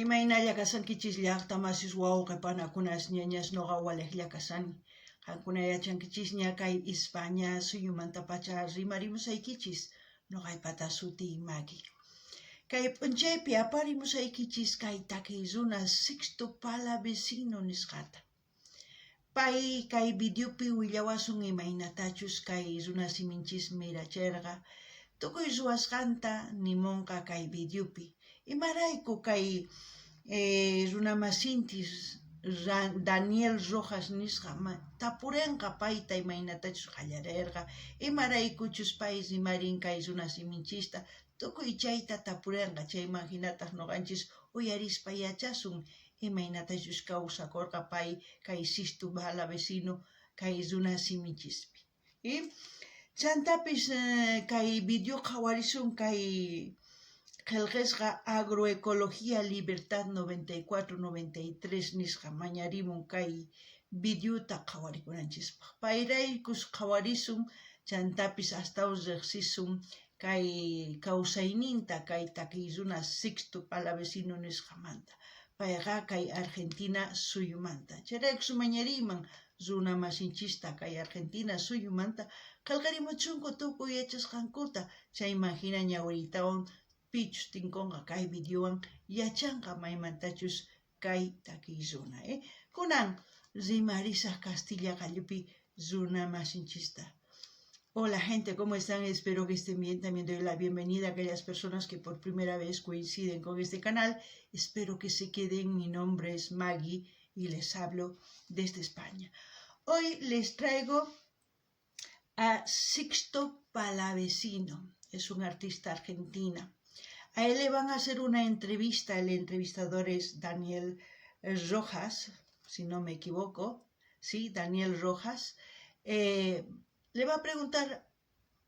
Imaynalla kashankichis llaqta masis wawqe panakunas ñañas noqa walejlla kashani. Qankuna yachankichisña kay Ispaña suyumantapacha rimarimusaykichis noqaypata sutiy Maggie. Kay p'unchaypi aparimusaykichis kay takiy runa Sixto Palavecino nisqata. Pay kay videopi willawasun imaynatachus kay runa siminchis miracherqa, tukuy ruwasqanta nimonqa kay videopi. Imarayku kay runamasinchis Daniel Rojas nisqa tapurenqa payta imaynatachus qallarerqa, imaraykuchus pay rimarin kay runa siminchista, tukuy chayta tapurenqa, chayman jinataj noqanchis uyarispa yachasun imaynatachus kawsakorqa pay kay Sixto Palavecino kay runa simichispi. Chantapis kay video qhawarisun kay qhelqesqa Agroecología Libertad 94 93 nisqa mañarimun kay videota qhawarikunanchispaj. Payraykus qhawarisun chantapis astawan rejsisun kay kawsayninta kay takiy runa Sixto Palavecino nisqamanta. Payqa kay Argentina suyumanta. Chayraykus mañariyman runa masinchista kay Argentina suyumanta qhelqarimuchunku tukuy yachasqankuta, chayman jina ñawiriytawan pichus tinkonqa kay videowan yachanqa maymantachus kay takiy runa. Kunan rimarisaj kastilla qallupi runa masinchista. Hola gente, ¿cómo están? Espero que estén bien. También doy la bienvenida a aquellas personas que por primera vez coinciden con este canal. Espero que se queden. Mi nombre es Maggie y les hablo desde España. Hoy les traigo a Sixto Palavecino. Es un artista argentina. A él le van a hacer una entrevista. El entrevistador es Daniel Rojas, si no me equivoco. Sí, Daniel Rojas. Le va a preguntar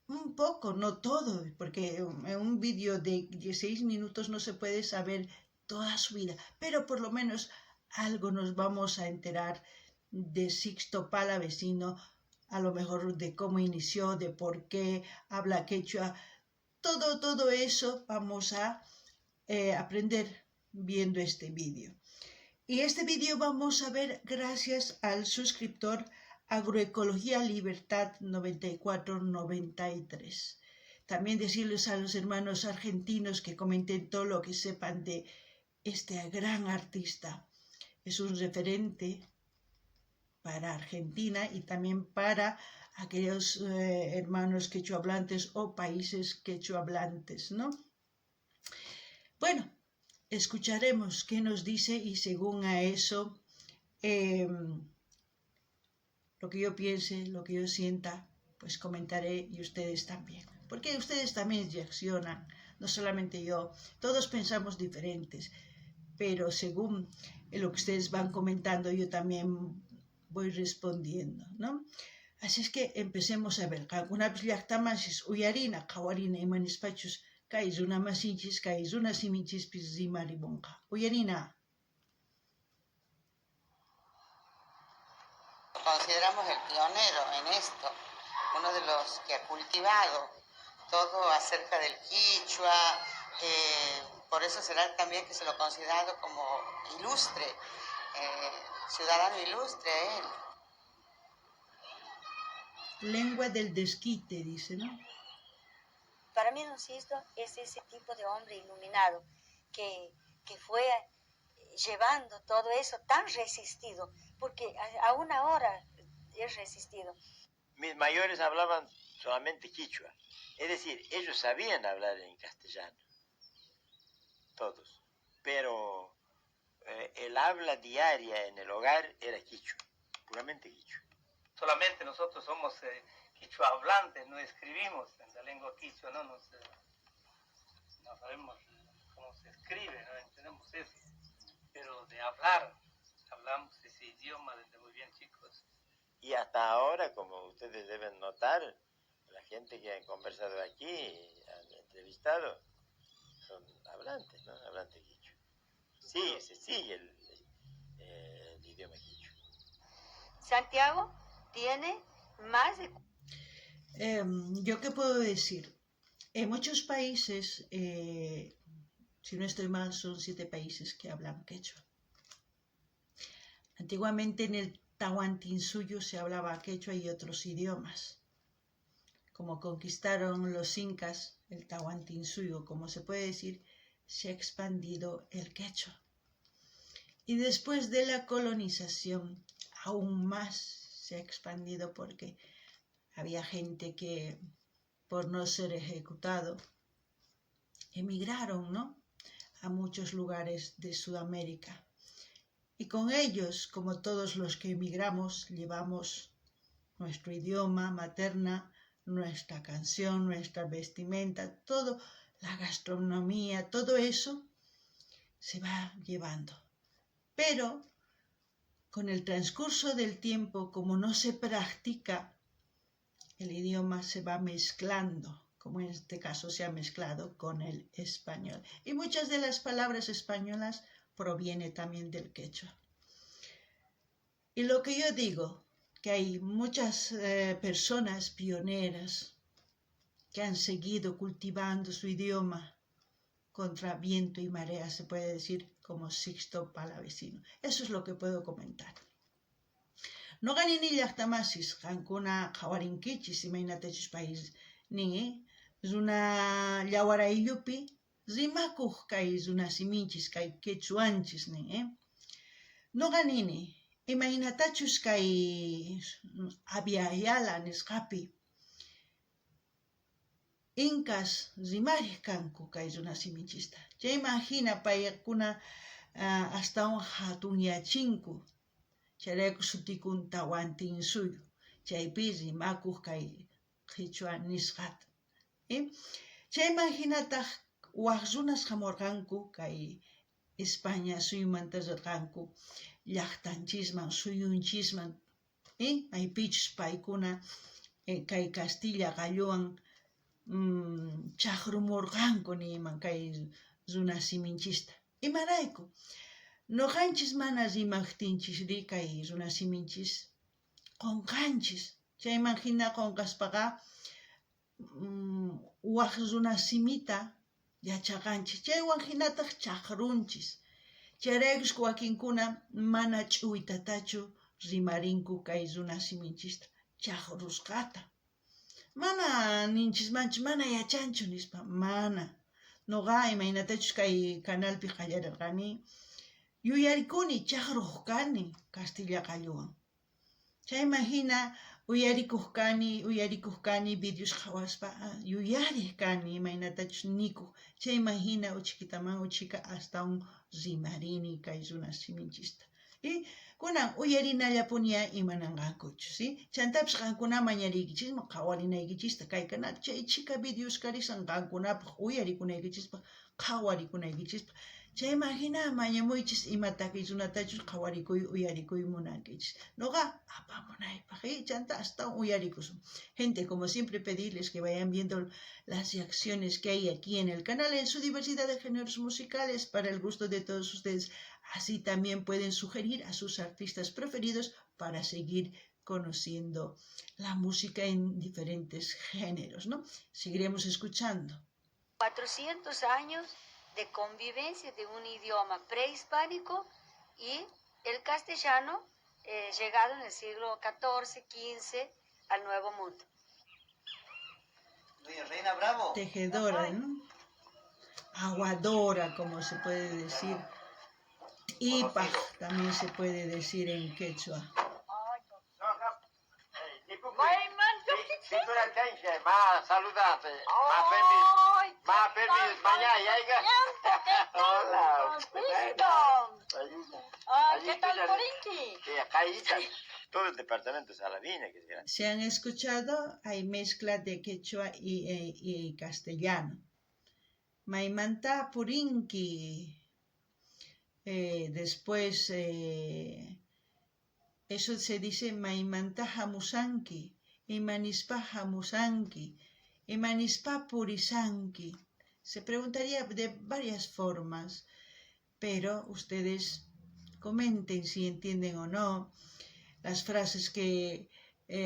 un poco, no todo, porque en un vídeo de 16 minutos no se puede saber toda su vida, pero por lo menos algo nos vamos a enterar de Sixto Palavecino, a lo mejor de cómo inició, de por qué habla quechua, todo eso vamos a aprender viendo este vídeo. Y este vídeo vamos a ver gracias al suscriptor Agroecología Libertad 9493. También decirles a los hermanos argentinos que comenten todo lo que sepan de este gran artista. Es un referente para Argentina y también para aquellos hermanos quechuahablantes o países quechuahablantes, ¿no? Bueno, escucharemos qué nos dice y según a eso, lo que yo piense, lo que yo sienta, pues comentaré y ustedes también. Porque ustedes también reaccionan, no solamente yo, todos pensamos diferentes, pero según lo que ustedes van comentando, yo también voy respondiendo, ¿no? Así es que empecemos a ver. Qankunapis llaqtamasis uyarina, qhawarina imanispachus kay runa masinchis, kay runa siminchispis rimarimunqa. Uyarina. Consideramos el pionero en esto, uno de los que ha cultivado todo acerca del quichua, por eso será también que se lo ha considerado como ilustre, ciudadano ilustre él. Lengua del desquite, dice, ¿no? Para mí, don Sixto es ese tipo de hombre iluminado que fue llevando todo eso tan resistido, porque aún ahora es resistido. Mis mayores hablaban solamente quichua, es decir, ellos sabían hablar en castellano, todos, pero el habla diaria en el hogar era quichua, puramente quichua. Solamente nosotros somos quichua hablantes, no escribimos en la lengua quichua, no sabemos cómo se escribe, no entendemos eso, pero de hablar, hablamos ese idioma desde muy bien chicos. Y hasta ahora, como ustedes deben notar, la gente que han conversado aquí, han entrevistado, son hablantes, ¿no? Hablantes quichua. Sí, se sigue el idioma quichua. Santiago tiene más de... ¿Yo qué puedo decir? En muchos países Si no estoy mal, son 7 países que hablan quechua. Antiguamente en el Tahuantinsuyo se hablaba quechua y otros idiomas. Como conquistaron los incas el Tahuantinsuyo, como se puede decir, se ha expandido el quechua. Y después de la colonización, aún más se ha expandido porque había gente que, por no ser ejecutado, emigraron, ¿no?, a muchos lugares de Sudamérica. Y con ellos, como todos los que emigramos, llevamos nuestro idioma materna, nuestra canción, nuestra vestimenta, todo, la gastronomía, todo eso se va llevando. Pero con el transcurso del tiempo, como no se practica, el idioma se va mezclando, como en este caso se ha mezclado con el español. Y muchas de las palabras españolas provienen también del quechua. Y lo que yo digo, que hay muchas personas pioneras que han seguido cultivando su idioma contra viento y marea, se puede decir, como Sixto Palavecino. Eso es lo que puedo comentar. Noqa nini llaqtamasis qankuna qhawarinkichis imaynatachus pay nin, runa llawarayllupi rimakuq kay runa siminchis kay quechuanchis nin, Noqa nini imaynatachus kay Abya Yala nisqapi incas rimariq kanku kay runa siminchista. Chayman hina paykuna astawan hatunyachinku. Chayrayku sutikun Tahuantinsuyo. Chaypi rimakuq kay qhichwa nisqata. Chayman hinataq wak runas hamurqanku kay España suyumanta rirqanku llaqtanchisman, suyunchisman, maypichus paykuna kay Castilla qalluwan chaqrumurqanku niyman kay runa siminchista. Imarayku? Noqanchis mana rimaqtinchisri kay runa siminchis qonqanchis. Chayman hina qonqaspaqa wak runa simita yachaqanchis. Chaywan hinataq chaqrunchis. Chayraykus wakinkuna mana ch'uwitatachu rimarinku kay runa siminchista chaqrusqata. Mana ninchismanchu, mana yachanchu nispa, mana. Noqa imaynatachus kay canalpi qallarirqani, yuyarikuni chaqruq kani Castilla qalluwan. Chayman hina uyarikuq kani videos qhawaspa yuyariq kani imaynatachus nikuq. Chayman hina uchikitaman uchika astawan rimarini kay runa siminchista. Kunan uyarinallapuniya imananqankuchus, Chantapis qankuna mañariykichisman qhawarinaykichista kay canal chay chhika videos karisan qankunapaq uyarikunaykichispaq qhawarikunaykichispa. Chayman hina mañamuychis ima takiy runatachus qhawarikuy uyarikuy munankichis. Noqa apamunaypaq, chanta astawan uyarikusun. Gente, como siempre, pedirles que vayan viendo las reacciones que hay aquí en el canal en su diversidad de géneros musicales para el gusto de todos ustedes. Así también pueden sugerir a sus artistas preferidos para seguir conociendo la música en diferentes géneros, ¿no? Seguiremos escuchando. 400 años de convivencia de un idioma prehispánico y el castellano llegado en el siglo XIV, XV al Nuevo Mundo. Doña Reina Bravo. Tejedora, ¿no? Aguadora, como se puede decir. Ipaj también se puede decir en quechua. Todo el departamento Salavina, que es grande. Se han escuchado, hay mezcla de quechua y castellano. Maymanta purinki. Después, eso se dice maymanta hamusanki, imanispa hamusanki, imanispa purisanki. Se preguntaría de varias formas, pero ustedes comenten si entienden o no. Las frases que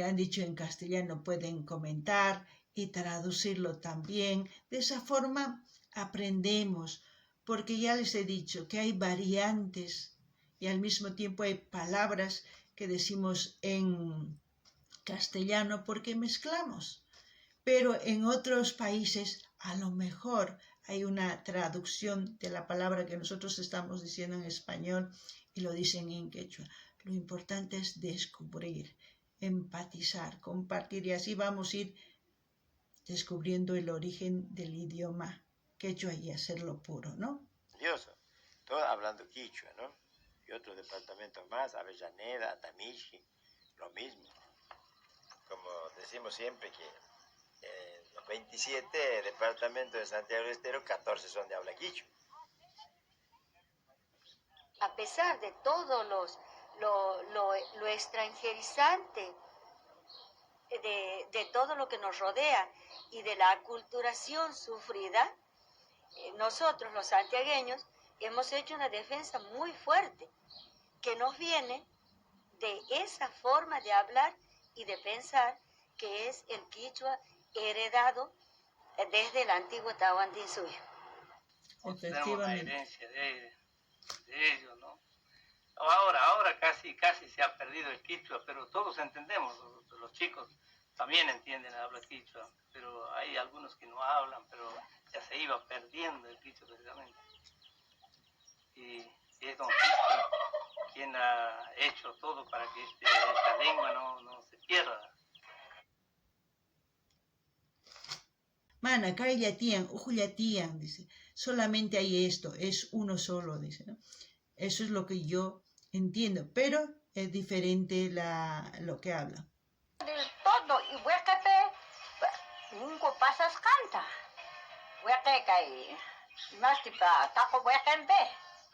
han dicho en castellano pueden comentar y traducirlo también. De esa forma aprendemos. Porque ya les he dicho que hay variantes y al mismo tiempo hay palabras que decimos en castellano porque mezclamos. Pero en otros países a lo mejor hay una traducción de la palabra que nosotros estamos diciendo en español y lo dicen en quechua. Lo importante es descubrir, empatizar, compartir y así vamos a ir descubriendo el origen del idioma quechua y hacerlo puro, ¿no? Dios, todo hablando quichua, ¿no? Y otros departamentos más, Avellaneda, Atamishi, lo mismo. Como decimos siempre que los 27 departamentos de Santiago del Estero, 14 son de habla quichua. A pesar de todo lo extranjerizante de todo lo que nos rodea y de la aculturación sufrida, nosotros los santiagueños hemos hecho una defensa muy fuerte que nos viene de esa forma de hablar y de pensar que es el quichua heredado desde el antiguo Tahuantinsuyo. Tenemos la herencia de ellos, ¿no? Ahora casi se ha perdido el quichua, pero todos entendemos, los chicos también entienden el habla quichua, pero hay algunos que no hablan, pero ya se iba perdiendo el quichua precisamente. Y es don Sixto quien ha hecho todo para que esta lengua no se pierda. Mana, kaylla tiyan, ujulla tiyan, dice. Solamente hay esto, es uno solo, dice, ¿no? Eso es lo que yo entiendo, pero es diferente lo que habla. Del todo, y huequepe, nunca pasas canta. Hueque más tipo, taco huequempe.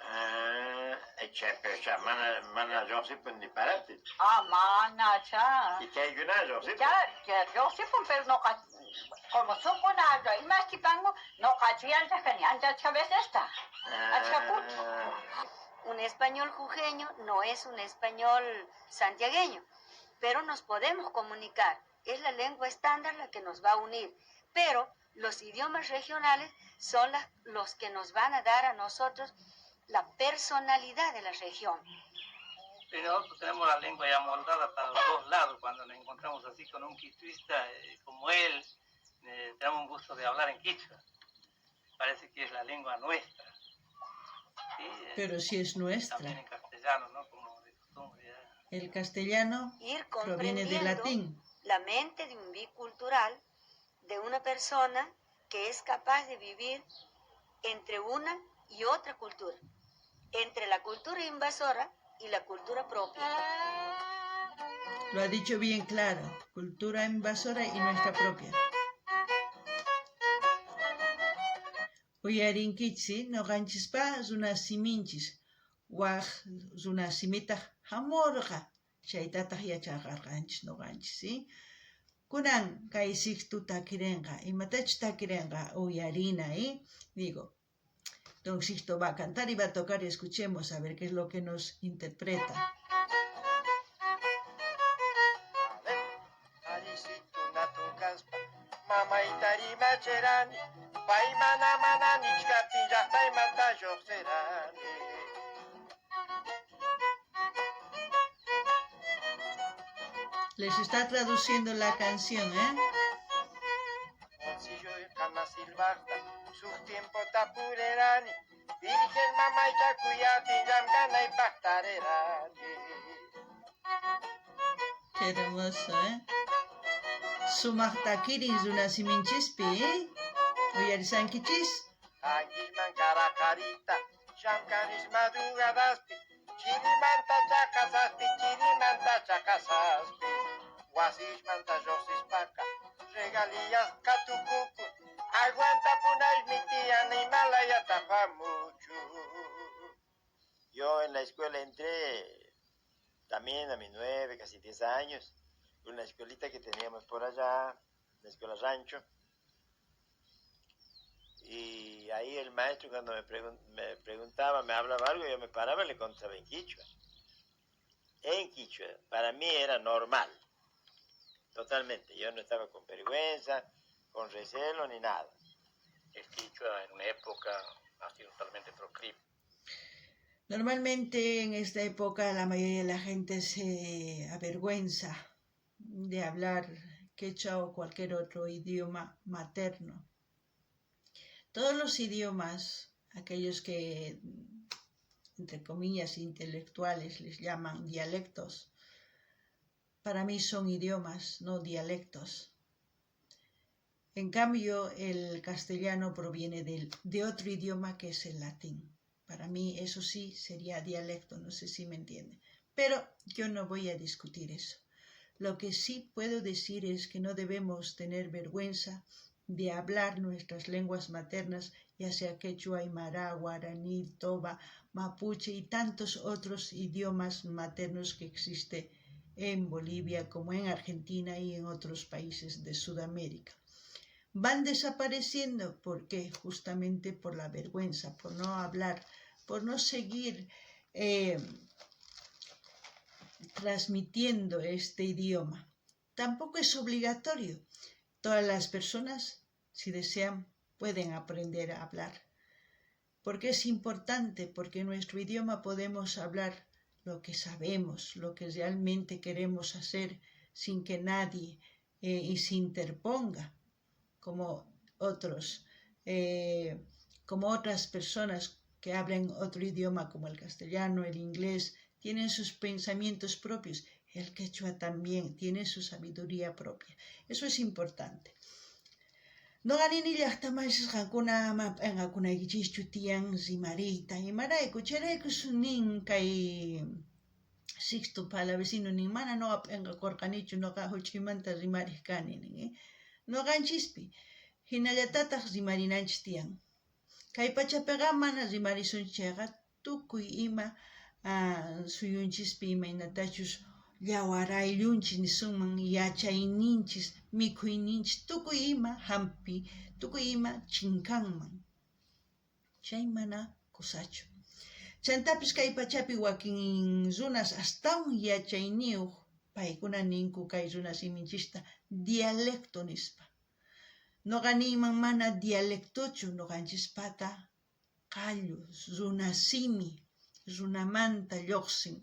Ah, echa, mana, yo sí, pues ni parate. Ah, mana, cha. Y que hay una, yo sí. Ya, yo sí, pero no, como supona, y más tipango, no cachianta, que ni antes chavez esta. Un español jujeño no es un español santiagueño, pero nos podemos comunicar. Es la lengua estándar la que nos va a unir, pero los idiomas regionales son los que nos van a dar a nosotros la personalidad de la región. Y nosotros tenemos la lengua ya moldada para los dos lados. Cuando nos encontramos así con un quichuista como él, tenemos un gusto de hablar en quichua. Parece que es la lengua nuestra. ¿Sí? Pero si es nuestra. También en castellano, ¿no? Como de costumbre. Ya. El castellano ir proviene del latín. La mente de un bicultural, de una persona que es capaz de vivir entre una y otra cultura, entre la cultura invasora y la cultura propia. Lo ha dicho bien claro, cultura invasora y nuestra propia. Uyarinkichis, noqanchispa runasiminchis, waj runasimitaq hamurqa, chaytataq yachaqarqanchis noqanchis, ¿sí? Kunan kay Sixto takirenqa, imatachus takirenqa uyarina, ¿eh? Digo, don Sixto va a cantar y va a tocar y escuchemos a ver qué es lo que nos interpreta. Les está traduciendo la canción, ¿eh? Qué hermoso, ¿eh? Sumaq takirin runasiminchispi, ¿eh? Uyarisankichis. Yo en la escuela entré también a mis 9, casi 10 años, una escuelita que teníamos por allá, la escuela rancho. Y ahí el maestro cuando me preguntaba, me hablaba algo, yo me paraba y le contestaba en quichua. En quichua, para mí era normal, totalmente. Yo no estaba con vergüenza, con recelo ni nada. El quichua en una época Ha sido totalmente proclive. Normalmente en esta época la mayoría de la gente se avergüenza de hablar quechua o cualquier otro idioma materno. Todos los idiomas, aquellos que, entre comillas, intelectuales les llaman dialectos, para mí son idiomas, no dialectos. En cambio, el castellano proviene de otro idioma que es el latín. Para mí eso sí sería dialecto, no sé si me entiende. Pero yo no voy a discutir eso. Lo que sí puedo decir es que no debemos tener vergüenza de hablar nuestras lenguas maternas, ya sea quechua, aymara, guaraní, toba, mapuche y tantos otros idiomas maternos que existen en Bolivia como en Argentina y en otros países de Sudamérica. Van desapareciendo, ¿por qué? Justamente por la vergüenza, por no hablar, por no seguir transmitiendo este idioma. Tampoco es obligatorio. Todas las personas, si desean, pueden aprender a hablar. Porque es importante, porque en nuestro idioma podemos hablar lo que sabemos, lo que realmente queremos hacer, sin que nadie se interponga, como otras personas que hablan otro idioma como el castellano, el inglés, tienen sus pensamientos propios. El quechua también tiene su sabiduría propia. Eso es importante. Noqa nini llaqtamasis qankuna ama p'enqakunaykichischu tiyan rimariyta, imarayku chayraykus nin kay Sixto Palavecino nin mana noqa p'enqakurqanichu noqa huch'uymanta rimariq kani nin, Noqanchispi hinallatataq rimarinanchis tiyan. Kay pachapiqa mana rimarisunchis chayqa tukuy ima suyunchispi imaynatachus yawaraylunchis nisunman, yachayninchis, mikhuyninchis, tukuy ima hampi, tukuy ima chinkanman. Chay mana kusachu. Chantapis kay pachapi wakin runas astawan yachayniyuq paykuna ninku kay runa siminchista dialecto nispa. Noqa niyman mana dialectochu noqanchispata qallu, runa simi, runamanta lluqsin.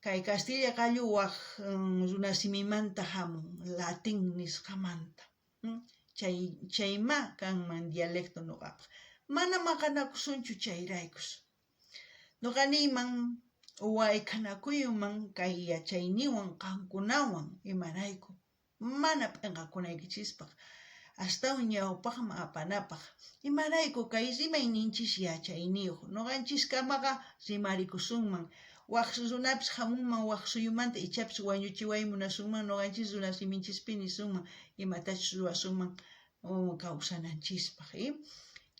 Kay Castilla qallu wak runa simimanta hamun, latín nisqamanta. Chaymá kanman dialecto noqapaq. Mana maqanakusunchu chayraykus. Noqa niyman wayk'anakuyman kay yachayniwan qankunawan imarayku mana p'enqakunaykichispaq astawan ñawpaqman apanapaq. Imarayku kay rimayninchis yachayniyuq noqanchiskamaqa rimarikusunman. Wak runapis hamunman wak suyumanta ichapis wañuchiway munasunman noqanchis runa siminchispi nisunman imatachus ruwasunman kawsananchispaq.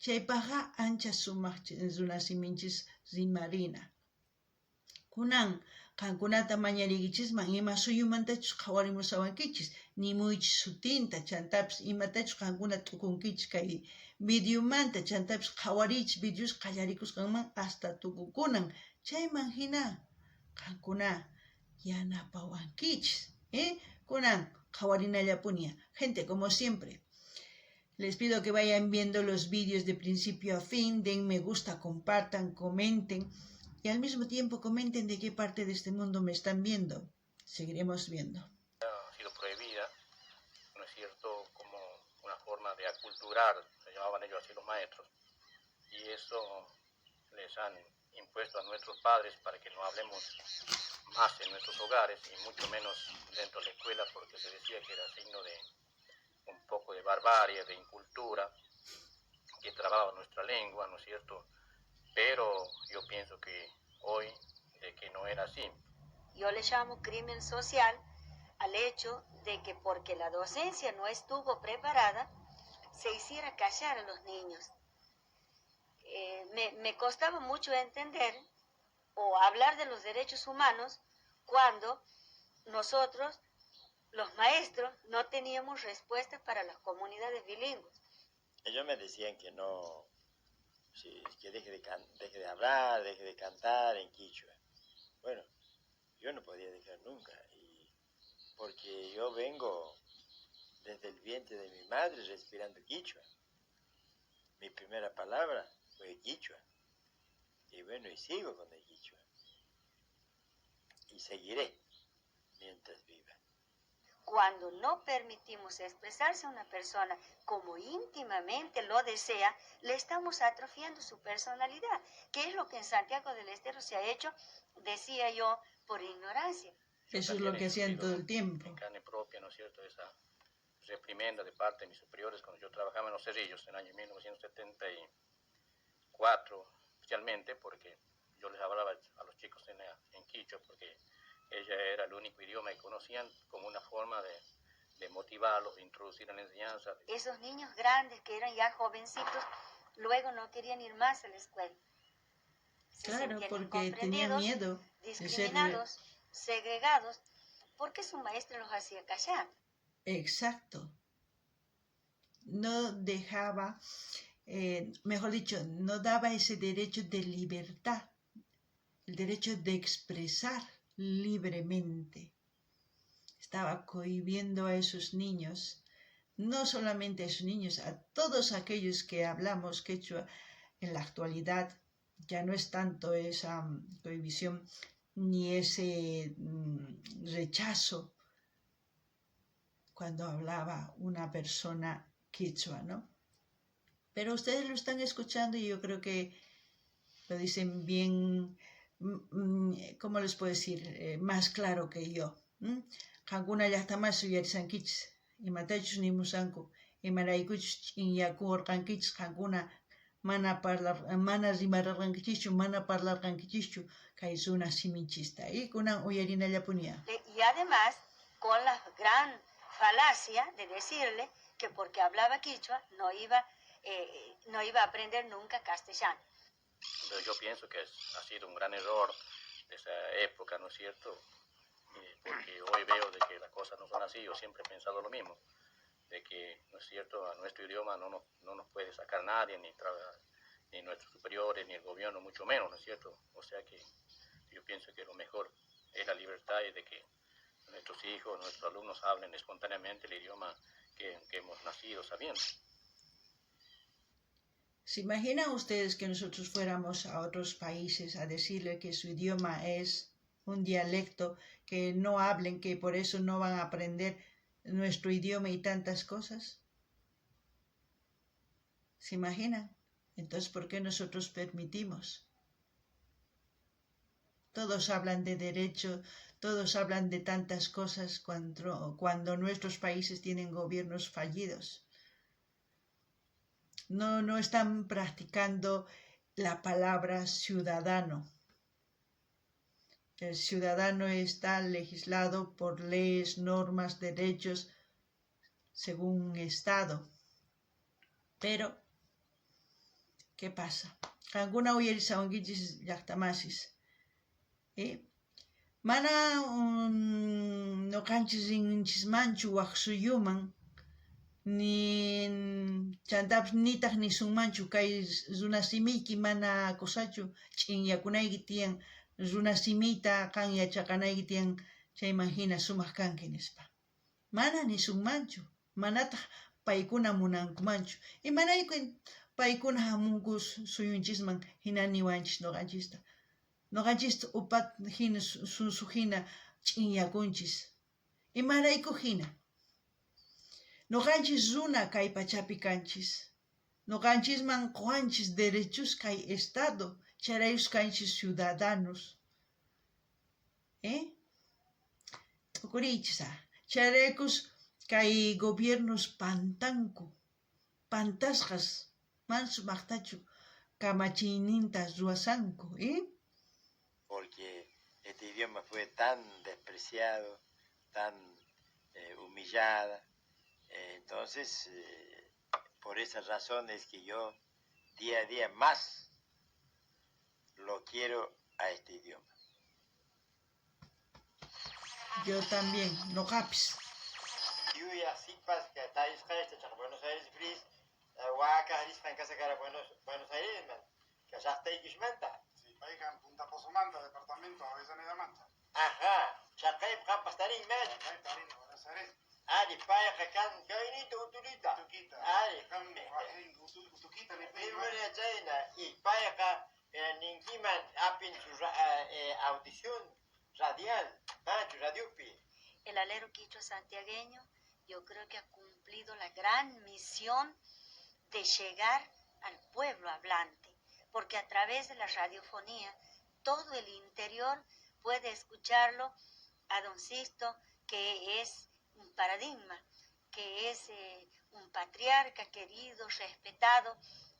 Chaypaqqa ancha sumaq runa siminchis rimarina. Kunan qankunata mañariykichisman ima suyumantachus qhawarimushawankichis, nimuychis sutinta, chantapis imatachus qankuna t'ukunkichis kay videomanta, chantapis qhawariychis videos qallarikusqanman hasta tukukunan. Chayman hina qankuna yanapawankichis. Kunan qhawarinallapuni. Gente, como siempre, les pido que vayan viendo los vídeos de principio a fin, den me gusta, compartan, comenten y al mismo tiempo comenten de qué parte de este mundo me están viendo. Seguiremos viendo. Ha sido prohibida, ¿no es cierto?, como una forma de aculturar, se llamaban ellos así los maestros, y eso les han impuesto a nuestros padres para que no hablemos más en nuestros hogares y mucho menos dentro de la escuela, porque se decía que era signo de un poco de barbarie, de incultura, que trababa nuestra lengua, ¿no es cierto? Pero yo pienso que hoy de que no era así. Yo le llamo crimen social al hecho de que porque la docencia no estuvo preparada, se hiciera callar a los niños. Me costaba mucho entender o hablar de los derechos humanos cuando nosotros, los maestros, no teníamos respuestas para las comunidades bilingües. Ellos me decían que no, sí, que deje de hablar, deje de cantar en quichua. Bueno, yo no podía dejar nunca, porque yo vengo desde el vientre de mi madre respirando quichua. Mi primera palabra Fue quichua. Y bueno, y sigo con el quichua. Y seguiré mientras viva. Cuando no permitimos expresarse a una persona como íntimamente lo desea, le estamos atrofiando su personalidad, que es lo que en Santiago del Estero se ha hecho, decía yo, por ignorancia. Yo Eso es lo también que he hacían sufrido todo el tiempo. en carne propia, ¿no es cierto?, esa reprimenda de parte de mis superiores cuando yo trabajaba en Los Cerrillos en el año 1974, especialmente porque yo les hablaba a los chicos en quichua, porque ella era el único idioma que conocían, como una forma de motivarlos, de introducir en la enseñanza. Esos niños grandes que eran ya jovencitos, luego no querían ir más a la escuela. Se Claro, sentían porque tenían incomprendidos, miedo de ser discriminados, segregados, porque su maestra los hacía callar. Exacto. No dejaba, mejor dicho, no daba ese derecho de libertad, el derecho de expresar libremente. Estaba cohibiendo a esos niños, no solamente a esos niños, a todos aquellos que hablamos quechua en la actualidad. Ya no es tanto esa cohibición ni ese rechazo cuando hablaba una persona quichua, ¿no? Pero ustedes lo están escuchando y yo creo que lo dicen bien, ¿cómo les puedo decir? Más claro que yo. Qankuna llaqtamasi uyarishankichis, imatachus nimusanku, imaraykuchus ch'inyakurqankichis qankuna mana parlar, mana rimararqankichischu, mana parlarqankichischu kay runa siminchista. Y kunan uyarinallapuniya. Y además, con la gran falacia de decirle que porque hablaba quichua no iba a aprender nunca castellano. Pero yo pienso que ha sido un gran error de esa época, ¿no es cierto? Porque hoy veo de que las cosas no son así. Yo siempre he pensado lo mismo, de que, ¿no es cierto?, a nuestro idioma no nos puede sacar nadie, ni nuestros superiores, ni el gobierno, mucho menos, ¿no es cierto? O sea que yo pienso que lo mejor es la libertad y de que nuestros hijos, nuestros alumnos hablen espontáneamente el idioma que hemos nacido sabiendo. ¿Se imaginan ustedes que nosotros fuéramos a otros países a decirle que su idioma es un dialecto, que no hablen, que por eso no van a aprender nuestro idioma y tantas cosas? ¿Se imaginan? Entonces, ¿por qué nosotros permitimos? Todos hablan de derecho, todos hablan de tantas cosas cuando nuestros países tienen gobiernos fallidos. No están practicando la palabra ciudadano. El ciudadano está legislado por leyes, normas, derechos, según un Estado. Pero, ¿qué pasa? Qankuna uyarisawankichis llaqtamasis. Mana noqanchis rinchismanchu wak suyuman, ni chantapis nitaq nisunmanchu kay runasimiyki mana kusachu ch'inyakunayki tiyan, runasimiyta qan yachaqanayki tiyan, chayman hina sumaq kanki nispa. Mana nisunmanchu, manataq paykuna munankumanchu. Imarayku paykuna hamunku suyunchisman hina niwanchis noqanchista. Noqanchista upat hina sunsu hina ch'inyakunchis. Imarayku hina. Noqanchis runa kay pachapi kanchis. Noqanchisman qowanchis derechos kay Estado, chayraykus kanchis ciudadanos. T'ukuriychis, ah. Chayraykus kay gobiernos pantanku, pantasqas man sumaqtachu kamachiyninta ruwasanku, Porque este idioma fue tan despreciado, tan humillada. Entonces, por esa razón es que yo día a día más lo quiero a este idioma. Yo también, no capis. Yuya sipas que está Buenos Aires fris, Huaca rispan casa cara Buenos Aires man. Que allá está Ikishmanta. Sí, paigan Punta Pozomanta, departamento Avellaneda Manta. Ajá, Chacay, Pastarín, man. Chacay, Tarín, Buenos Aires. Ari, payqa kan kaynita utulita. Utukita. Ari. Kan wajin utukita niptin. Primero chayna y payqa ninkiman apin su audición radial, machu radiopi. El alero quichua santiagueño, yo creo que ha cumplido la gran misión de llegar al pueblo hablante, porque a través de la radiofonía todo el interior puede escucharlo a don Sixto, que es un paradigma, que es un patriarca querido, respetado,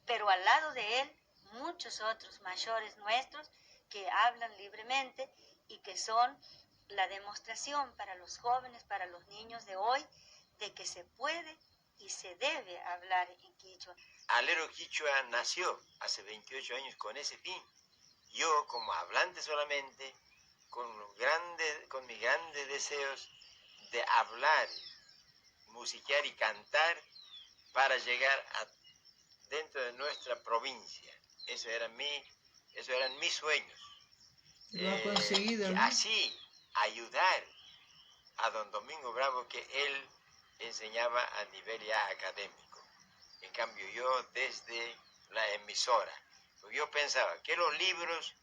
pero al lado de él muchos otros mayores nuestros que hablan libremente y que son la demostración para los jóvenes, para los niños de hoy, de que se puede y se debe hablar en quichua. Alero Quichua nació hace 28 años con ese fin. Yo, como hablante solamente, con mis grandes deseos de hablar, musiquear y cantar para llegar a dentro de nuestra provincia. Eso eran mis sueños. Lo ha conseguido, y ¿no? Así ayudar a don Domingo Bravo, que él enseñaba a nivel ya académico. En cambio yo desde la emisora, porque yo pensaba que los libros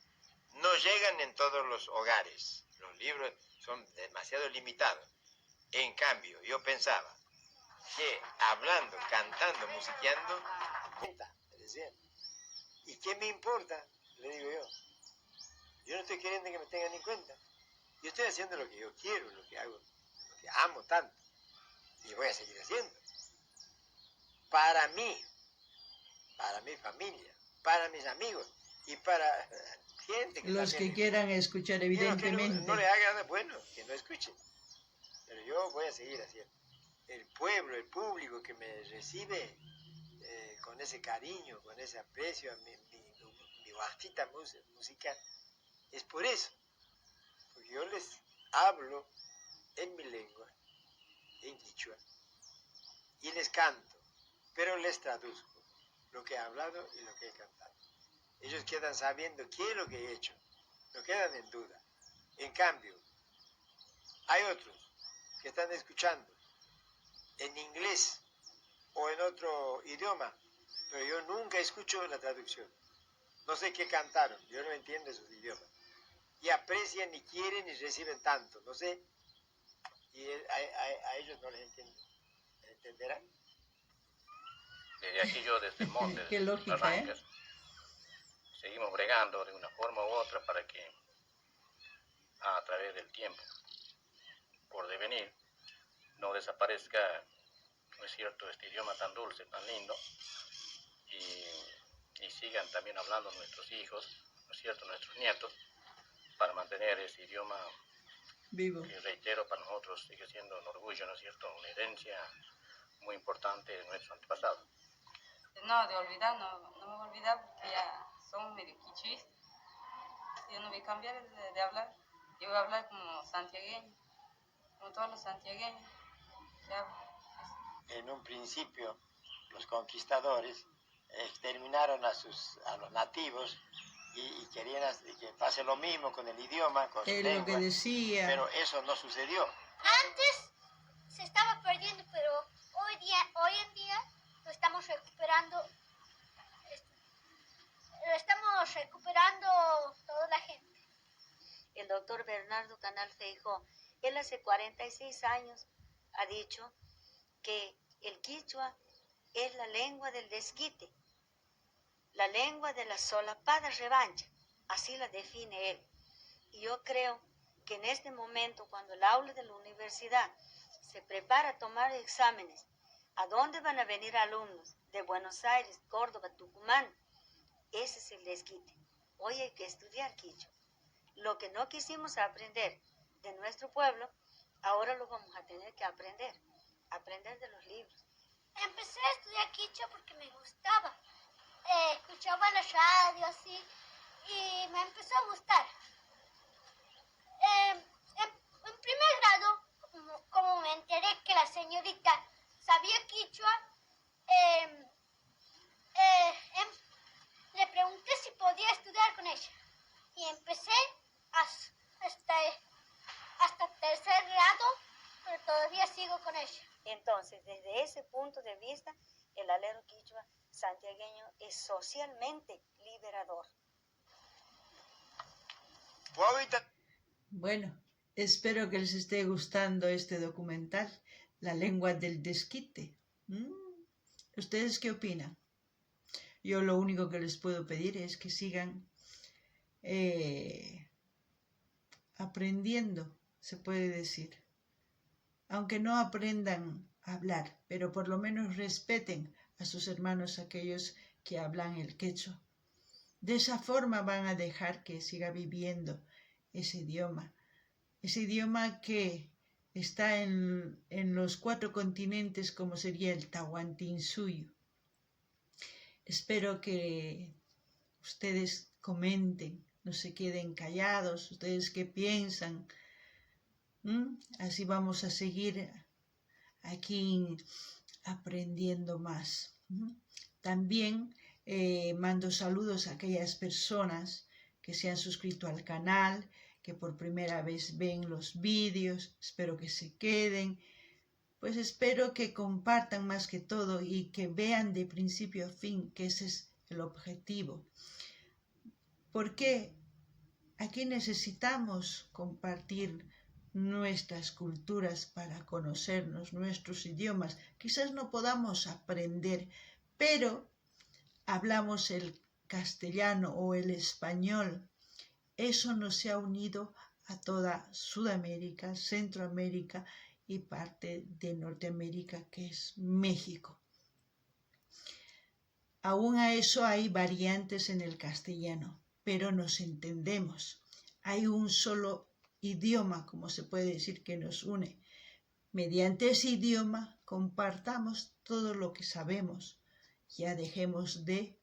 no llegan en todos los hogares, los libros son demasiado limitados. En cambio, yo pensaba que hablando, cantando, musiqueando, me decían, ¿y qué me importa? Le digo yo. Yo no estoy queriendo que me tengan en cuenta. Yo estoy haciendo lo que yo quiero, lo que hago, lo que amo tanto. Y voy a seguir haciendo. Para mí, para mi familia, para mis amigos y para gente que Los que también quieran escuchar, Y los que evidentemente. no le hagan, bueno, que no escuchen. Pero yo voy a seguir haciendo. El pueblo, el público que me recibe con ese cariño, con ese aprecio a mi guajita musical, es por eso. Porque yo les hablo en mi lengua, en quichua, y les canto, pero les traduzco lo que he hablado y lo que he cantado. Ellos quedan sabiendo qué es lo que he hecho, no quedan en duda. En cambio, hay otros que están escuchando en inglés o en otro idioma, pero yo nunca escucho la traducción. No sé qué cantaron, yo no entiendo esos idiomas. Y aprecian y quieren y reciben tanto, no sé. Y a ellos no les entiendo. ¿Entenderán? Desde aquí yo, desde el monte, Qué desde lógica, ¿eh? Barrancas, seguimos bregando de una forma u otra para que a través del tiempo, por devenir, no desaparezca, ¿no es cierto?, este idioma tan dulce, tan lindo, y sigan también hablando nuestros hijos, ¿no es cierto?, nuestros nietos, para mantener ese idioma vivo. Que reitero, para nosotros sigue siendo un orgullo, ¿no es cierto?, una herencia muy importante de nuestro antepasado. No, de olvidar, no me voy a olvidar porque ya somos medio quichuistas. Yo no voy a cambiar de hablar. Yo voy a hablar como santiagueño, como todos los santiagueños. Ya. En un principio, los conquistadores exterminaron a los nativos y querían que pase lo mismo con el idioma, con su Es lo lengua. que decía. Pero eso no sucedió. Antes se estaba perdiendo, pero hoy en día lo estamos recuperando. Lo estamos recuperando toda la gente. El doctor Bernardo Canal Feijoo, él hace 46 años ha dicho que el quichua es la lengua del desquite, la lengua de la solapada revancha, así la define él. Y yo creo que en este momento, cuando el aula de la universidad se prepara a tomar exámenes, ¿a dónde van a venir alumnos? De Buenos Aires, Córdoba, Tucumán. Ese es el desquite. Hoy hay que estudiar quichua. Lo que no quisimos aprender de nuestro pueblo, ahora lo vamos a tener que aprender. Aprender de los libros. Empecé a estudiar quichua porque me gustaba. Escuchaba la radio así y me empezó a gustar. En primer grado, como me enteré que la señorita sabía quichua, le pregunté si podía estudiar con ella. Y empecé hasta tercer grado, pero todavía sigo con con ella. Entonces, desde ese punto de vista, el alero quichua santiagueño es socialmente liberador. Bueno, espero que les esté gustando este documental, La lengua del desquite. ¿Ustedes qué opinan? Yo lo único que les puedo pedir es que sigan aprendiendo, se puede decir. Aunque no aprendan a hablar, pero por lo menos respeten a sus hermanos, aquellos que hablan el quechua. De esa forma van a dejar que siga viviendo ese idioma que está en los 4 continentes, como sería el Tahuantinsuyo. Espero que ustedes comenten, no se queden callados, ustedes qué piensan. Así vamos a seguir aquí aprendiendo más. También mando saludos a aquellas personas que se han suscrito al canal, que por primera vez ven los vídeos. Espero que se queden. Pues espero que compartan más que todo y que vean de principio a fin, que ese es el objetivo. Porque aquí necesitamos compartir nuestras culturas para conocernos, nuestros idiomas. Quizás no podamos aprender, pero hablamos el castellano o el español. Eso nos ha unido a toda Sudamérica, Centroamérica y parte de Norteamérica, que es México. Aún a eso hay variantes en el castellano, pero nos entendemos. Hay un solo idioma, como se puede decir, que nos une. Mediante ese idioma compartamos todo lo que sabemos. Ya dejemos de...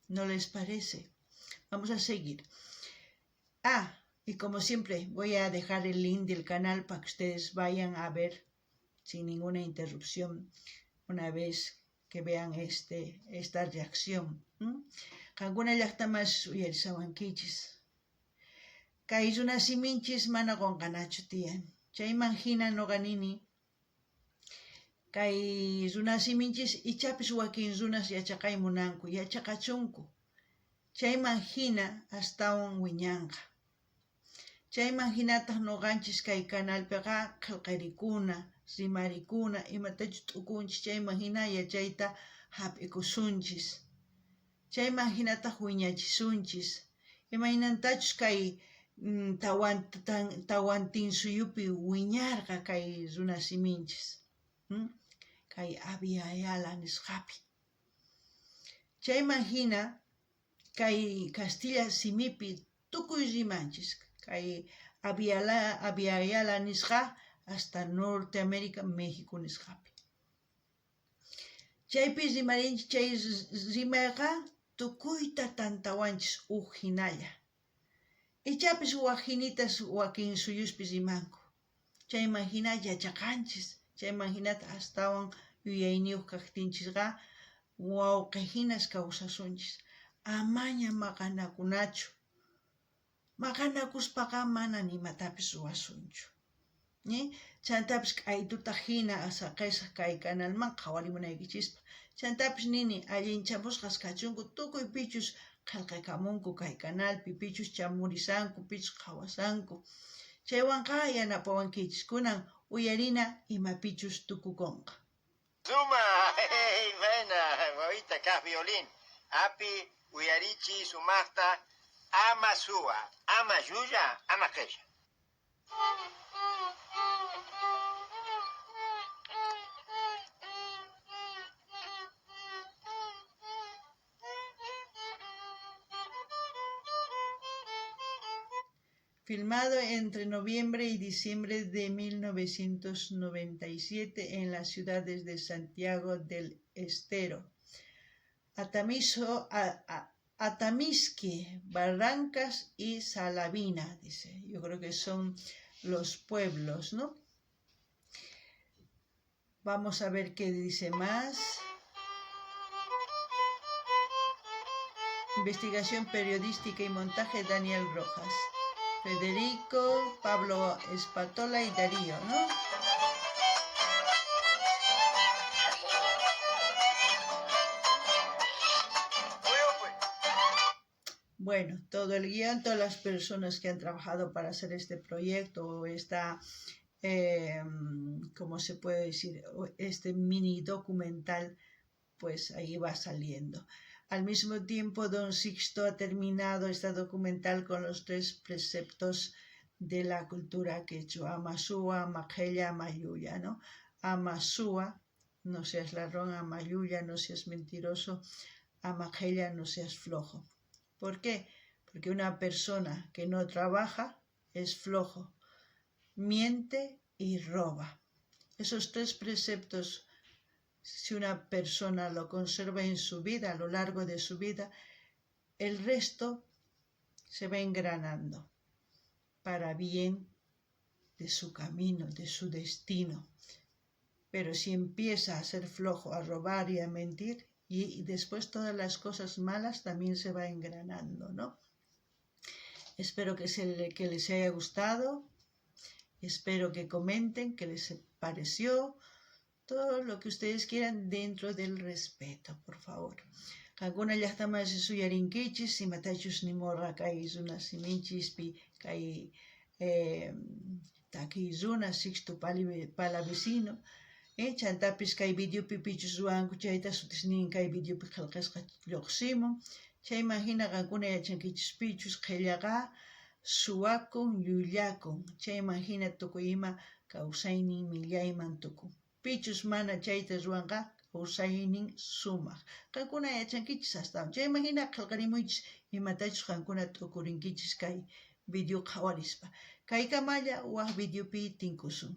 ¿No les parece? Vamos a seguir. Ah, y como siempre voy a dejar el link del canal para que ustedes vayan a ver sin ninguna interrupción una vez que vean esta reacción. Qankuna llaqtamas uyarisawankichis. Kay runa siminchis mana qunqanachu tiyan. Chayman hina noqa nini kay runa siminchis ichapis wakin runas yachaqay munanku, yachaqachunku. Chayman hina astawan wiñanqa. Chayman hinataq noqanchis kay kanalpiqa qillqarikuna, rimarikuna, imatachus t'ukunchis chayman hina yachayta hap'ikusunchis. Chayman hinataq wiñachisunchis. Imaynantachus kay Tahuantinsuyupi wiñarqa kay runa siminchis, kay Abya Yala nisqapi. Chayman hina kay Castilla simipi tukuy rimanchis, kay Abya Yala nisqa hasta Norteamérica, México nisqapi. Chaypi rimarinchis, chay rimayqa tukuyta tantawanchis uj hinalla. Ichapis waj hinitas wakin suyuspi rimanku. Chayman hina yachaqanchis, chayman hinata astawan yuyayniyuq kaqtinchisqa wawqi hinas kawsasunchis. Amaña maqanakunachu. Maqanakuspaqa mana imatapis ruwasunchu. Chantapis k'aytuta hina saqesaq kay kanalman qhawarimunaykichispaq. Chantapis nini allinchamusqas kachunku tukuy pichus qillqakamunku kay kanalpi, pichus chamurisanku, pichus qhawasanku. Chaywanqa yanapawankichis. Kunan uyarina imapichus tukukunqa. Suma, hey, buena, wawita kaj violín. Api, uyarichi, sumaqta, ama suwa, ama llulla, ama qella. Filmado entre noviembre y diciembre de 1997 en las ciudades de Santiago del Estero, Atamisqui, Barrancas y Salavina, dice. Yo creo que son los pueblos, ¿no? Vamos a ver qué dice más. Investigación periodística y montaje, Daniel Rojas. Federico, Pablo Espatola y Darío, ¿no? Bueno, todo el guión, todas las personas que han trabajado para hacer este proyecto o esta, ¿cómo se puede decir? Este mini documental, pues ahí va saliendo. Al mismo tiempo, don Sixto ha terminado esta documental con los tres preceptos de la cultura quechua: Ama suwa, ama qhella, ama llulla, ¿no? Ama suwa, no seas ladrón, ama llulla, no seas mentiroso, ama qhella, no seas flojo. ¿Por qué? Porque una persona que no trabaja es flojo, miente y roba. Esos tres preceptos, si una persona lo conserva en su vida, a lo largo de su vida, el resto se va engranando para bien de su camino, de su destino. Pero si empieza a ser flojo, a robar y a mentir, y después todas las cosas malas también se va engranando, ¿no? Espero que les haya gustado, espero que comenten qué les pareció, todo lo que ustedes quieran dentro del respeto, por favor. Qankuna llaqtamasi suyarinkichis imatachus nimorqa kay runa siminchispi kay takiy runa Sixto Palavecino. Chantapis kay videopi pichus ruwanku chayta sutisnin kay videopi qhelqasqa lluqsimun. Chayman hina qankuna yachankichis pichus qhellaqa suwakun llullakun. Chayman hina tukuy ima kawsaynin millayman tukun. Pichus mana chayta ruwanqa kawsaynin sumaq. Qankuna yachankichis astawan. Chayman hina qhelqarimuychis imatachus qankuna t'ukurinkichis kay video qhawarispa. Kaykamalla waj videopi tinkusun.